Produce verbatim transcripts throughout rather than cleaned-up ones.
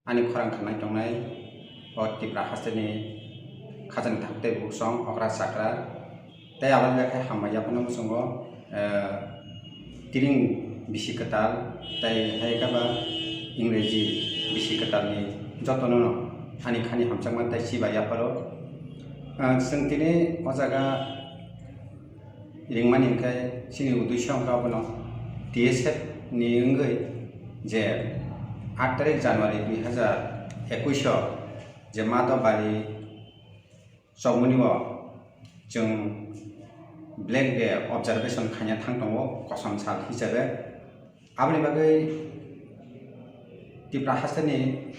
Ani khorang khanai tongnai o Tipra hasteni khajani thak tei buksong okra chakra tei aboni bagwi hambai yaphano muchungo, eh, tiring bisi kwtal tei hai khe ba Ingreji bisi kwtalni jotono ani khani hamjakma tei chiba yapharo. Eh, chwng tini o jaga ringmani hwnkhe chini uddesho hwnkhe abono T S F ni wngwi je aat tarik January dui hazar ekush o je Madhobari chongmani o chwng Black Day observation khaina thang tongo kosom sal hisabe. Aboni bagwi Tipra hasteni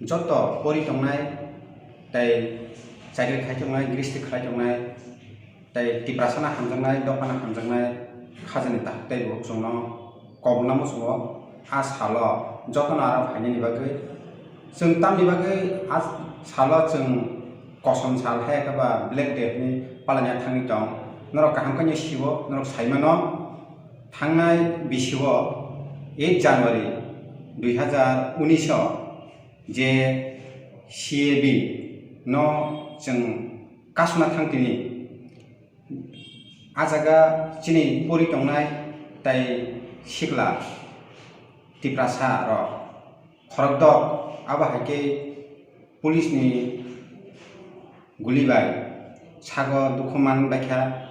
joto pori tongnai tei chakri khai tongnai, gristi khlai tongnai tei Tiprasano hamjaknai, dophano hamjaknai khajani tahuk tei bukhuk chwngno kobokna muchungo a salo jotono aro phainani bagwi chwng tamni bagwi a salo chwng kosom sal hai khe ba Black Day hinwi palaina thangwi tong. Norok kaham khe sio, norok sai mano. Thangnai bisio eight January dui hazar unis o je C A B no chwng kasuna thang tini, a jaga chini pori tongnai tei sikla Tiprasa rok khorokdok abo hai khe police ni guli bai sago dukhu man baikha.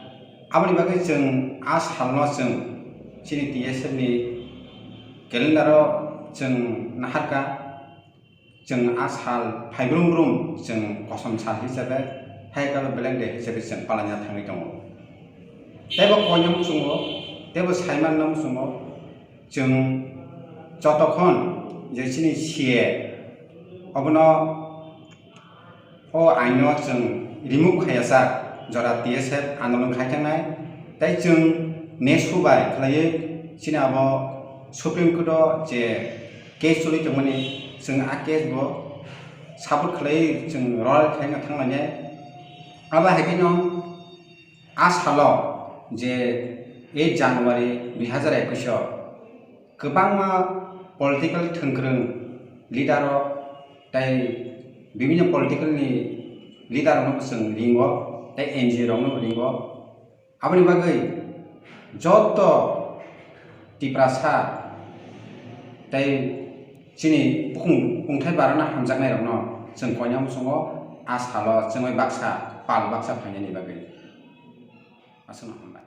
Aboni bagwi chwng a salno chwng chini T S F ni calendar o chwng naharkha, chwng a sal phai brum brum chwng kosom sal hisabe, hai khe Black Day hisabe chwng palaina thangwi tongo. Teibo koinwi muchungo, teibo saimanno muchungo, chwng jotokhon je chini C A obono o aino chwng remove khaiyajak jora T S F andolon khai thangnai, tei chwng nesu bai khlaiwi chini abo Supreme Court o je case choli tongmani chwng a case bo support khlaiwi chwng royal khaina thanglainai. Abo hai kheno a salo je eight January dui hazar ekush o kwbangma political thwngkwrwng leader rok tei bibinno political ni leader rokno chwng ringo tei N G O rokno ringo. Aboni bagwi joto Tiprasa tei chini bukung kungthai barana hamjaknai rokno chwng koinwi muchungo a salo chwngwi baksa pal baksa phainani bagwi. Aswkno hambai.